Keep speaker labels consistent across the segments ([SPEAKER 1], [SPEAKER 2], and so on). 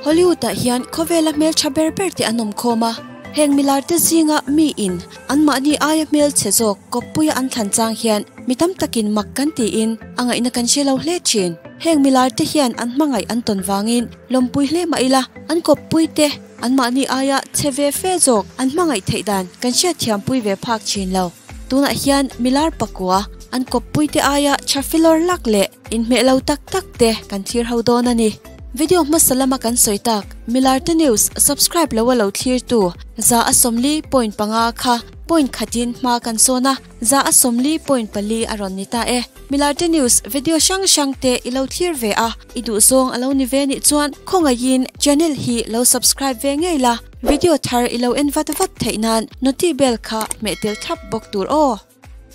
[SPEAKER 1] Hollywood ah hian khawvela hmeltha ber ber te an awm khawm a, heng milar te zinga mi in anmahni aia hmelchhe zawk kawppuia an thlan chang hian mi tam takin mak kan tiin a ngaihna kan hre lo hle thin. Heng milar te hian an hmangaih an tawn vangin lawmpui hle mah ila an kawppui te anmahni aia chhe ve fe zawk an hmangaih theih dan kan hriatthiampui ve phak thin lo. Tunah hian milar pakua an kawppui te aia tha filawr lak leh inhmeh lo tak tak te kan thlir ho dawn a ni. Video hmasa lama kan sawi tak Milarte News subscribe lo a lo thlir tu 140.5 kha point khatin hma kan sawn a, 140.4 a rawn ni ta e. Milarte News video hrang hrang te i lo thlir ve a, i duh zawng a lo ni ve nih chuan khawngaihin channel hi lo subscribe ve ngei la, video thar i lo en vat vat theih nan noti bell kha hmeh tel thlap bawk tur aw.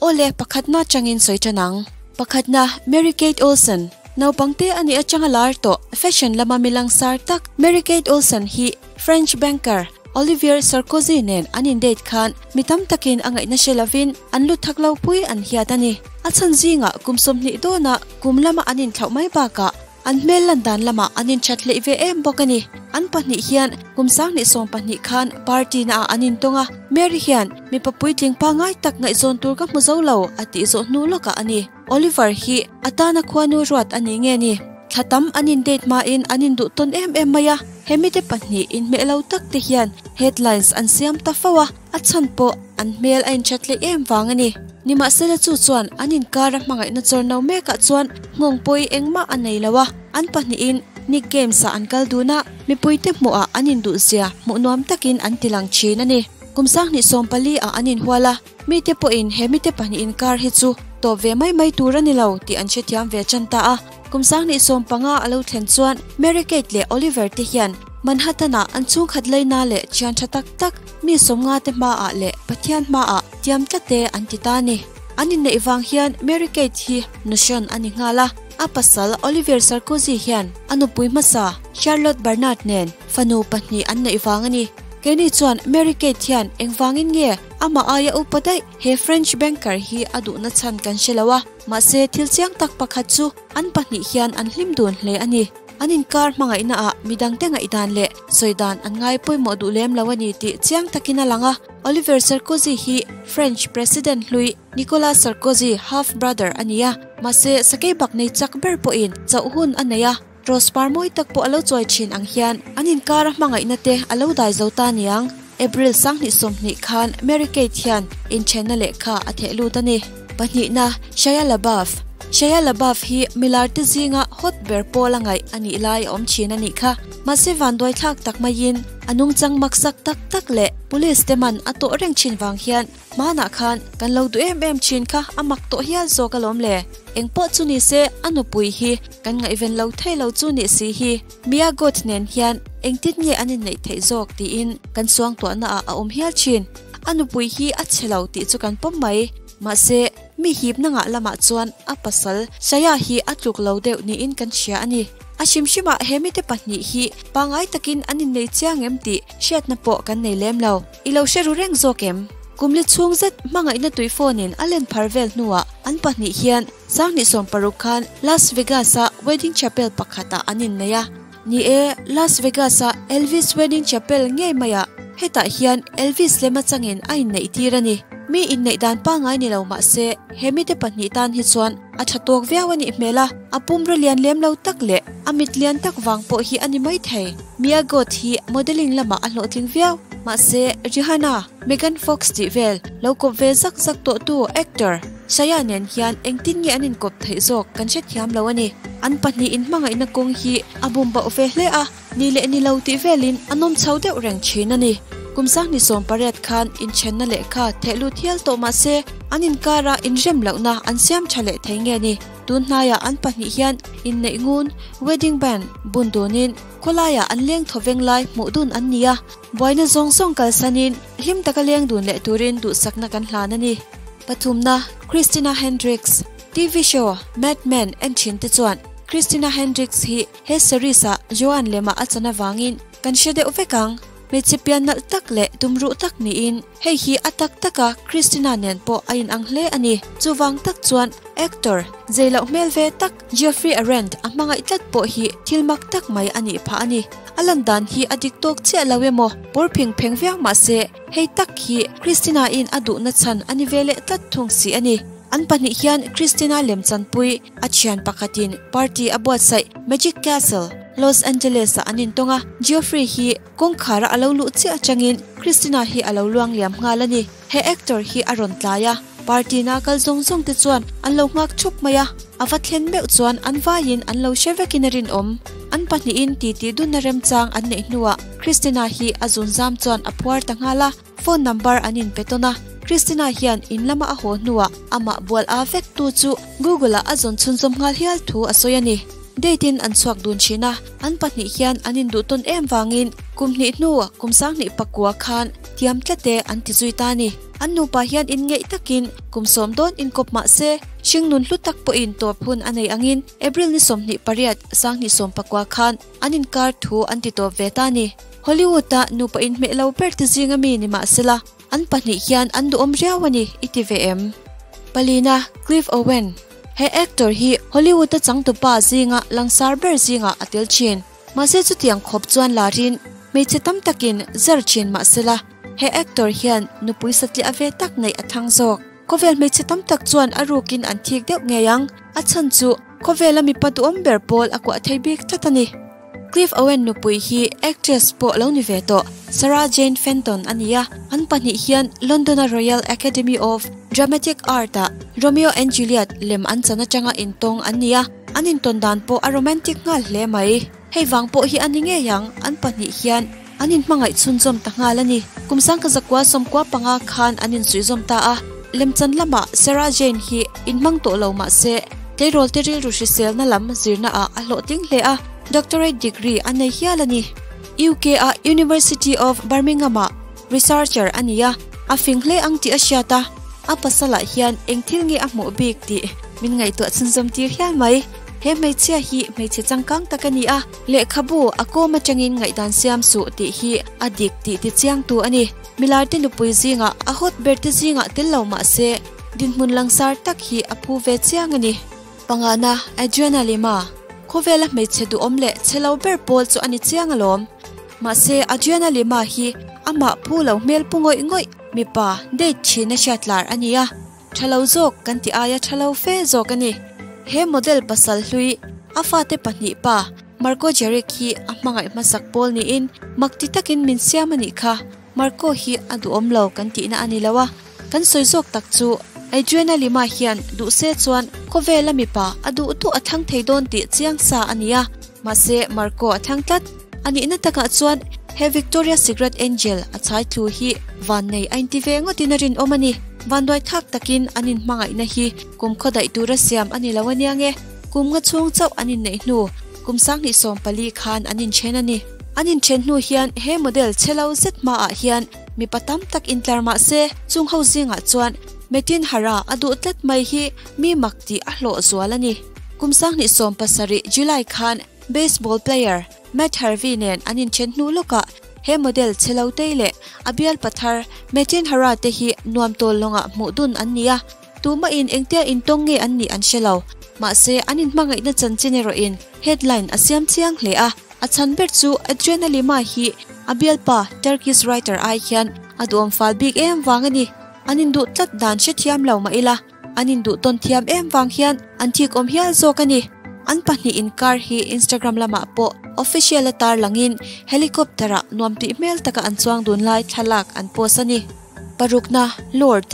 [SPEAKER 1] Awle, pakhatna atangin sawi tan ang. Pakhatna, Mary Kate Olsen. Naupangte a nih atanga lar tawh fashion lama mi langsar tak Mary Kate Olsen hi French banker Olivier Sarkozy nen an in date khan mi tam takin a ngaihna hre lovin an lut thak lo pui an hiat a ni. A chhan zingah kum 20 dawna kum lama an inthlauh mai bakah an hmel lan dan lamah an inthat hleih ve em bawk a ni. An pahnih hian kum 2020 khan party naah an intawng a, Mary hian mipa puitling pangngai tak ngaihzawn tur ka hmu zo lo a tih zawh hnu lawkah a ni. Oliver hi a tana khuanu ruat a ni nge ni? Thla tam an in date hmain an induh tawn em em mai a, hemi te pahnih inhmeh lo tak te hian headlines an siam ta fo a, a chhan pawh an hmel a inthat hleih em vang a ni. Nimahsela chu chuan an inkara hmangaihna chawr no mekah chuan nghawng pawi engmah a nei lo a, an pahnihin Nick Games ah an kal dun a, mipuite hmuhah an induh zia hmuh nuam takin an tilang thin a ni. Kum 2014 ah an inhual a, mite pawhin he mite pahnih inkar hi chu tawp ve mai mai tur a ni lo tih an hrethiam ve tan ta a. Kum 2015 a lo thlen chuan Mary Kate leh Oliver te hian Manhattan ah an chhungkhat leina leh thian tha tak tak mi 50 te hmaah leh Pathian hmaah tiam tlat e an ti ta a ni. An inneih vang hian Mary Kate hi nuhrawn a ni nghal a, a pasal Olivier Sarkozy hian a nupui hmasa Charlotte Bernard nen fanu pahnih an neih vang a ni. Keini chuan Mary Kate hian engvangin nge amah aia upa daih he French banker hi a duhna chhan kan hre lo a, mahse thil chiang tak pakhat chu an pahnih hian an hlim dun hle a ni. An inkar hmangaihna ah midangte ngaihdan leh sawidan an ngai pawimawh duh lem lo a ni tih chiang takin a lang a. Olivier Sarkozy hi French President hlui Nicolas Sarkozy half brother a ni a, mahse sakei bak nei chak ber pawhin chauh hun a nei a, rose par mawi tak pawh a lo chuai thin ang hian an inkara hmangaihna te a lo dai zo ta niang. April 2020 khan Mary Kate hian inthenna lehkha a theh lut a ni. Pahnihna, Shia LaBeouf. Shia LaBeouf hi milar te zinga hot ber pawl a ngaih a nih lai a awm thin a nih kha. Mahse vanduai thlak tak maiin a nungchang maksak tak tak leh police te man a tawh reng thin vang hian hmanah khan kan lo duh em em thin kha a mak tawh hial zawk alawm le. Engpawh chu ni se a nupui hi kan ngaihven lo thei lo chu nih si hi. Mia Goth nen hian engtin nge an inneih theih zawk tiin kan suangtuahna ah a awm hial thin. A nupui hi a chhe lo tih chu kan pawm mai. Mahse, mi hipna ngah lamah chuan a pasal Shia hi a tluk lo deuh niin kan hria a ni. A hrim hrimah he mite pahnih hi pangngai takin an innei chiang em tih hriatna pawh kan nei lem lo. I lo hre ru reng zawk em? Kum li chhung zet hmangaihna tui phone in a len phar vel hnuah an pahnih hian 2016 khan Las Vegas a wedding chapel pakhatah an innei a. Ni e, Las Vegas a Elvis wedding chapel ngei maiah hetah hian Elvis lem atangin a inneih tir a ni. Mi inneih dan pangngai ni lo mahse he mite pahnih tan hi chuan a tha tawk viau a nih hmel a, a pumraw lian lem lo tak leh a mit lian tak vang pawh hi a ni mai thei. Mia Goth hi modelling lamah a hlawhtling viau. Mahse, Rihanna, Megan Fox tih vel lo kawp ve zak zak tawhtu actor Shia nen hian engtin nge an inkawp theih zawk kan hrethiam lo a ni. An pahnih inhmangaihna kawng hi a bum bauh ve hle a, ni leh ni lo tih velin a nawm chho deuh reng thin a ni. Kum 2018 khan inthenna lehkha theh lut hial tawh mahse an inkara inrem lohna an siam tha leh thei nge ni. Tun hnaiah an pahnih hian inneih ngun, wedding band, bun dunin khawlaiah an leng thaw veng lai hmuh dun an ni a, buaina zawng zawng kalsanin hlim taka leng dun leh turin duhsakna kan hlan a ni. Pathumna, Christina Hendricks. TV show Mad Men en thin te chuan Christina Hendricks hi he series ah Joan lemah a chan avangin kan hre deuh vek ang. Hmeichhe pian nalh tak leh tumruh tak niin hei hi a tak taka Christina nen pawh a inang hle a ni. Chuvang tak chuan actor zei loh hmel ve tak Geoffrey Arend a hmangaih tlat pawh hi thil mak tak mai a nih phah a ni. A lan dan hi a dik tawk chiah lo emaw pawr pheng pheng viau mahse hei tak hi Christina-in a duhna chhan a ni ve leh tlat thung si a ni. An pahnih hian Christina lemchanpui a thian pakhatin party a buatsaih Magic Castle, Los Angeles-ah an intawng a, Geoffrey hi kawngkhara a lo luh chiah atangin Christina hi a lo luang liam nghal a ni. He actor hi a rawn tlai a, party na kal zawng zawng te chuan an lo nghak thup mai a, a va thlen meuh chuan an vaiin an lo hre vekin a rinawm. An pahnihin titi dunna remchang an neih hnuah Christina hi a zunzam chuan a phuar ta nghal a, Phone number an inpe tawn a, Christina hian in lama a haw hnuah amah bual a vek tu chu Google ah a zawn chhunzawm nghal hial thu a sawi a ni. Date in an chhuak dun thin a, an pahnih hian an induh tawn em vangin kum hnih hnu kum sanghnih pakua khan tiam tlat e an ti zui ta a ni. An nupa hian inngeih takin kum sawm dawn inkawp mah se, hringnun hlu tak pawhin tawp hun a nei angin April ni 28 2019 khan an inkar thu an ti tawp ve ta a ni. Hollywood-a nupa inhmeh lo ber te zinga mi ni mahsela, an pahnih hian an duhawm riau a ni i ti ve em? Palina, Clive Owen, He actor hi Hollywood-a changtupa zinga langsar ber zingah a tel thin. Mahse chutiang khawp chuan larin hmeichhe tam takin zar thin mahsela, he actor hian nupui satliah ve tak neih a thlang zawk. Khawvel hmeichhe tam tak chuan a rukin an thik deuh ngei ang, a chhan chu khawvela mipa duhawm ber pawl a kuah thei bik tlat a ni. Clive Owen nupui hi actress pawh lo ni ve tawh, Sarah Jane Fenton a ni a, an pahnih hian London-a Royal Academy of Dramatic Art-ah Romeo and Juliet lem an chan atanga intawng an ni a, an intawn dan pawh a romantic nghal hle mai. Hei vang pawh hi a ni ngei ang, an pahnih hian an inhmangaih chhunzawm ta nghal a ni. Kum sangka zakua sawmkua panga khan an insuihzawm ta a, lemchan lamah Sarah Jane hi inhmang tawh lo mah se, tleirawl te rilru hriselna lam zirnaah a hlawhtling hle a, doctorate degree a nei hial a ni. UK-a University of Birmingham-ah researcher a ni a, a fing hle ang tih a hriat a, a pasalah hian eng thil nge a hmuh bik tih min ngaihtuah chhunzawm tir hial mai. He hmeichhia hi hmeichhe changkang tak a ni a, lehkhabu a kawm atangin ngaihdan siam suh tih hi a dik tih tichiangtu a ni. Milarte nupui zingah a hot berte zingah tel lo mah se, dinhmun langsar tak hi a phu ve chiang a ni. Pangana, Adriana Lima, Khawvela hmeichhe duhawm leh chhe lo ber pawl chu a ni chiang alawm. Mahse, Adriana Lima hi amah phu lo hmel pu ngawih ngawih mipa date thina hriat lar a ni a, tha lo zawk kan ti aia tha lo fe zawk a ni. He model pasal hlui, a fate pahnih pa, Marco Jerick hi a hmangaih hmasak pawl niin mak ti takin min siam a nih kha. Marco hi a duhawm lo kan tihna a ni lo a, kan sawi zawk tak chu Adriana Lima hian duh se chuan khawvela mipa a duh duh a thlang thei dawn tih chiang sa a ni a, mahse Marco a thlang tlat. A nihna takah chuan he Victoria Secret Angel a chhai thlu hi vannei a inti ve ngawtin a rinawm a ni. Vanduai thak takin an inhmangaihna hi kum khaw daih tura siam a ni lo aniang e. Kum nga chhung chauh an inneih hnu kum 2040 khan an inthen a ni. An inthen hnu hian he model chhe lo zet hmaah hian mipa tam tak intlar mah se, chung ho zingah chuan Metin Hara a duh tlat mai hi mi mak tih a hlawh zual a ni. Kum 2017 July khan baseball player Matt Harvey nen an inthen hnu lawkah he model chhe lo tei leh a bialpa thar Metin Hara te hi nuam tawl lawngah hmuh dun an ni a. Tumahin engtia intawng nge an nih an hre lo. Mahse, an inhmangaihna chanchin erawhin headline a siam chiang hle a. A chhan ber chu Adriana Lima hi a bialpa Turkish writer ai hian a duhawm fal bik em vang a ni. An induh tlat dan hrethiam lo mah ila, an induh tawn thiam em vang hian an thik awm hial zawk a ni. An pahnih inkar hi Instagram lamah pawh official a tarlangin helicopter-ah nuam tih hmel taka an chuang dun lai thlalak an post a ni. Parukna, Lord.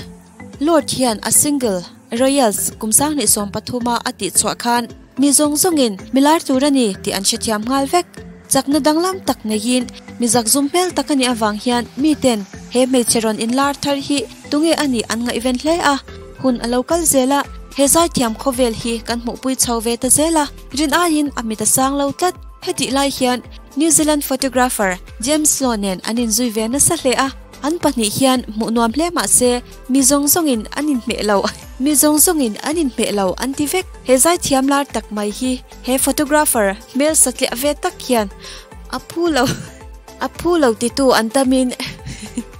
[SPEAKER 1] Lord hian a single, Royals, kum 2013 a a tihchhuah khan mi zawng zawngin mi lar tur a ni tih an hrethiam nghal vek. Chakna danglam tak neiin mi zakzum hmel tak a nih avang hian miten he hmeichhe rawn inlar thar hi tunge a nih an ngaihven hle a. Hun a lo kal zel a, he zaithiam khawvel hi kan hmuhpui chho ve ta zel a, rin aiin a mit a sang lo tlat. Hetih lai hian New Zealand photographer James Law nen an inzui ve nasa hle a. An pahnih hian hmuh nuam hle mah se, mi zawng zawngin an inhmeh lo, mi zawng zawngin an inhmeh lo an ti vek. He zaithiam lar tak mai hi he photographer hmel satliah ve tak hian a phu lo. A phu lo titu an tamin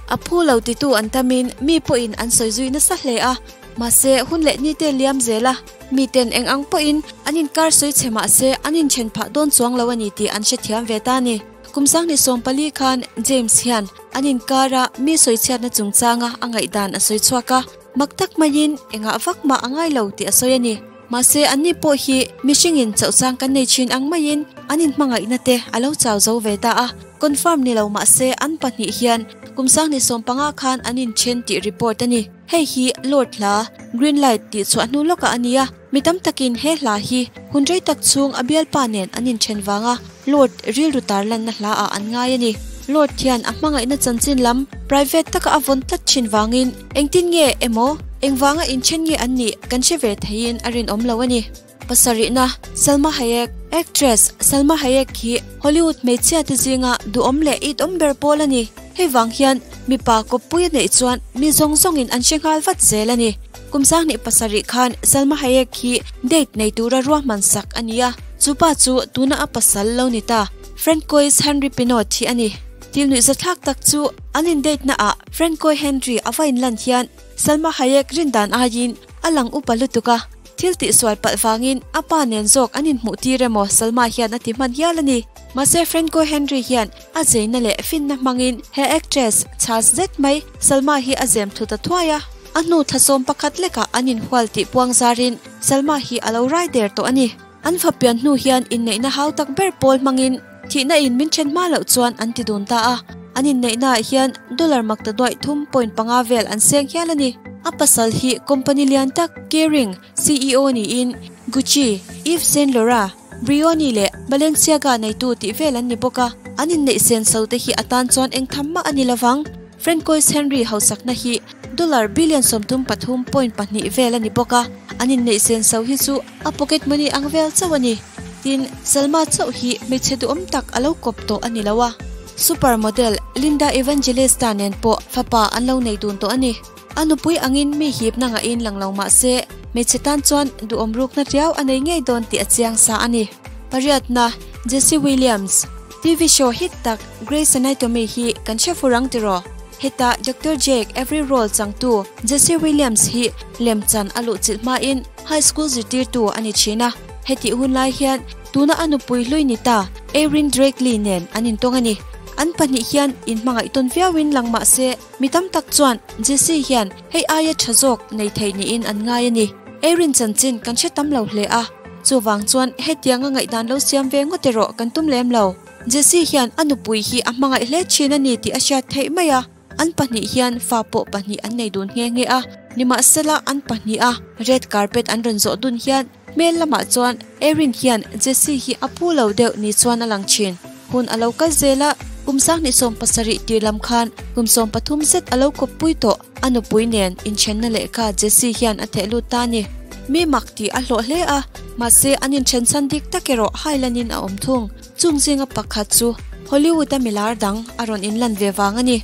[SPEAKER 1] A phu lo titu an tamin mi pawhin an sawi zui nasa hle a, mahse hun leh ni te liam zel a, miten eng ang pawhin an inkar sawi chhe mahse an inthen phah dawn chuang lo a ni tih an hrethiam ve ta a ni. Kum 2014 khan James hian an inkara mi sawi chhiatna chungchanga a ngaihdan a sawi chhuak a, mak tak maiin engah vak mah a ngai lo tih a sawi a ni. Mahse anni pawh hi mihringin chauhchang kan nei thin ang maiin an inhmangaihna te a lo chau zo ve ta a, confirm ni lo mahse an pahnih hian kum 2015 khan an inthen tih report a ni. Hei hi Lord hla Green Light tih chhuah hnu lawkah a ni a, mi tam takin he hla hi hun rei tak chhung a bialpa nen an inthen vanga Lord rilru tarlanna hla ah an ngai a ni. Lord hian a hmangaihna chanchin lam private taka a vawn tlat thin vangin engtin nge emaw engvanga inthen nge an nih kan hre ve theiin a rinawm lo a ni. Pasarihna, Salma Hayek, Actress Salma Hayek hi Hollywood hmeichhia te zinga duhawm leh itawm ber pawl a ni. Hei vang hian mipa kawppui a neih chuan mi zawng zawngin an hre nghal vat zel a ni. Kum 2007 khan Salma Hayek hi date nei tura ruahman sak a ni a, chu pa chu tuna a pasal lo ni ta, Francois Henri Pinault hi a ni. Thil nuihzathlak tak chu an in date na ah Francois Henri a va inlan hian Salma Hayek rindan aiin a lang upa lutuk a, thil tihsual palh vangin a pa nen zawk an inhmuh tir emaw Salma hian a ti hman hial a ni. Mahse Francois Henri hian a zeina leh finna hmangin he actress chhas zet mai Salma hi a zem thlu ta thuai a, a hnu thlasawm pakhat lekah an inhual tih puang zarin Salma hi a lo rai der tawh a ni. An fapian hnu hian inneihna hau tak ber pawl hmangin thihna in min then hma loh chuan an ti dun ta a, an inneihna ah hian dollar makta duaih thum point panga vel an seng hial a ni. A pasal hi company lian tak Kering ceo niin Gucci, Yves Saint Laurent, Brioni leh Balenciaga neitu tih vel an ni bawk a, an inneih sen so te hi a tan chuan eng tham mah a ni lovang. Francois Henry hausakna hi dollar billion 33.2 vel a ni bawk a, an inneih sen so hi chu a pocket money ang vel chauh a ni. Tin, Salma chauh hi hmeichhe duhawm tak a lo kawp tawh a ni lo a, super model Linda Evangelista nen pawh fapa an lo nei dun tawh a ni. A nupui angin mi hipna ngahin lang lo mah se, hmeichhe tan chuan duhawm rukna riau a nei ngei dawn tih a chiang sa a ni. Pariatna, Jesse Williams, TV show hit tak Grey's Anatomy hi kan hre fur ang tiraw? Heta Doctor Jake Avery role changtu Jesse Williams hi lemchan a luhchilh hmain high school zirtirtu a ni thin a. Hetih hun lai hian tuna a nupui hlui ni ta Erin Drake Lee nen an intawng a ni. An pahnih hian inhmangaih tawn viauin lang mah se mi tam tak chuan Jesse hian hei aia tha zawk nei thei niin an ngai a ni. Erin chanchin kan hre tam lo hle a, chuvang chuan hetianga ngaihdan lo siam ve ngawt erawh kan tum lem lo. Jesse hian a nupui hi a hmangaih hle thin a ni tih a hriat theih mai a, an pahnih hian fa pawh pahnih an nei dun nghe nghe a, nimahsela an pahnih a red carpet an rawn zawh dun hian hmel lamah chuan Erin hian Jesse hi a pu lo deuh ni chuan a lang thin. Hun a lo kal zel a, kum 2017 tir lam khan kum 13 zet a lo kawppui tawh a nupui nen inthenna lehkha Jesse hian a theh lut ta a ni. Mi mak tih a hlawh hle a, mahse an inthen chhan dik tak erawh hailanin a awm thung. Chung zinga pakhat chu Hollywood-a milar dang a rawn inlan ve vang a ni.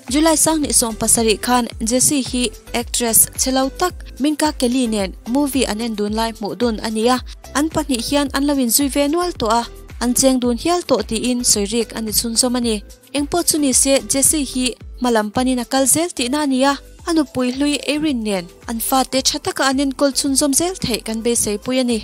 [SPEAKER 1] July 2017 khan Jesse hi actress chhe lo tak Minka Kelly nen movie an en dun lai hmuh dun a ni a, an pahnih hian an lo inzui ve nual tawh a, an cheng dun hial tawh tiin sawi rik a ni chhunzawm a ni. Engpawh chu ni se Jesse hi hma lam panin a kal zel tihna a ni a, a nupui hlui Erin nen an fate tha taka an enkawl chhunzawm zel theih kan beiseipui a ni.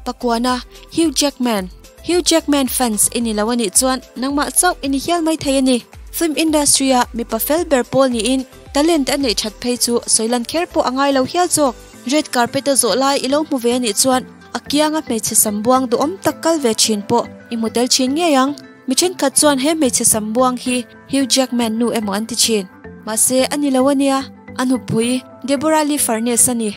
[SPEAKER 1] Pakuana, Hugh Jackman. Hugh Jackman fans i ni lo a nih chuan nangmah chauh i ni hial mai thei a ni. Film industry-a mipa fel ber pawl niin talent a neih that phei chu sawilan kher pawh a ngai lo hial zawk. Red carpet a zawh lai i lo hmu ve a nih chuan a kianga hmeichhe sambuang duhawm tak kal ve thin pawh i hmu tel thin ngei ang. Mi thenkhat chuan he hmeichhe sambuang hi Hugh Jackman nu emaw an ti thin. Mahse a ni lo a nia, a nupui Deborah Lee Furness a ni.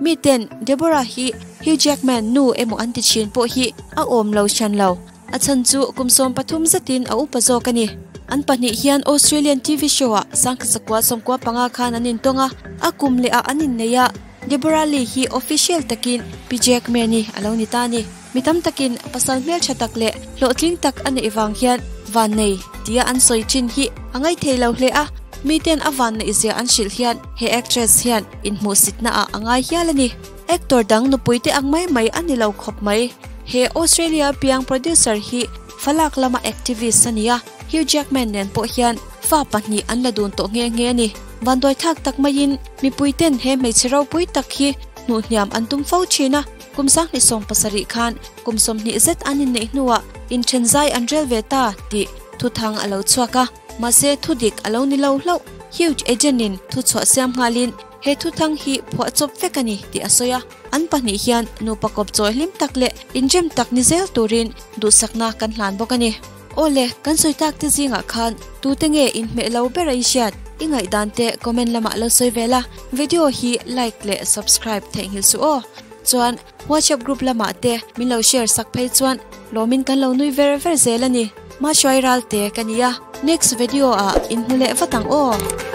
[SPEAKER 1] Miten Deborah hi Hugh Jackman nu emaw an ti thin pawh hi a awm lo hran lo. A chhan chu kum 13 zetin a upa zawk a ni. An pahnih hian Australian TV show ah 1995 khan an intawng a, a kum leh ah an innei a, Deborah Lee hi official takin Pi Jackman hi a lo ni ta a ni. Mi tam takin pasal hmeltha tak leh hlawhtling tak a neih vang hian vannei tia an sawi thin hi a ngaithei lo hle a, miten a vanneih zia an hrilh hian he actress hian inhmuhsitna ah a ngai hial a ni. Actor dang nupui te ang mai mai a ni lo khawp mai. He Australia piang producer hi falak lama activist a ni a, Hugh Jackman nen pawh hian fa pahnih an la dun tawh nghe nghe a ni. Vanduaithlak tak maiin mipuiten he hmeichhe ropui tak hi hnuhhniam an tum fo thin a, kum 2017 khan kum 20 zet an inneih hnuah inthen zai an rel ve ta tih thuthang a lo chhuak a, mahse thudik a lo ni lo hlauh. Hugh agent in thuchhuah siam nghalin he thuthang hi phuahchawp vek a ni tih a sawi a, an pahnih hian nupa kawp chawi hlim tak leh inrem tak ni zel turin duhsakna kan hlan bawk a ni. Awle, kan sawi tak te zingah khan tute nge inhmeh lo ber a i hriat? I ngaihdan te comment lamah lo sawi ve la, video hi like leh subscribe theihnghilh suh aw. Chuan WhatsApp group lamah te min lo share sak phei chuan lawmin kan lo nui ver ver zel a ni. Mahruai Ralte ka nia, next video ah inhmu leh vat ang aw.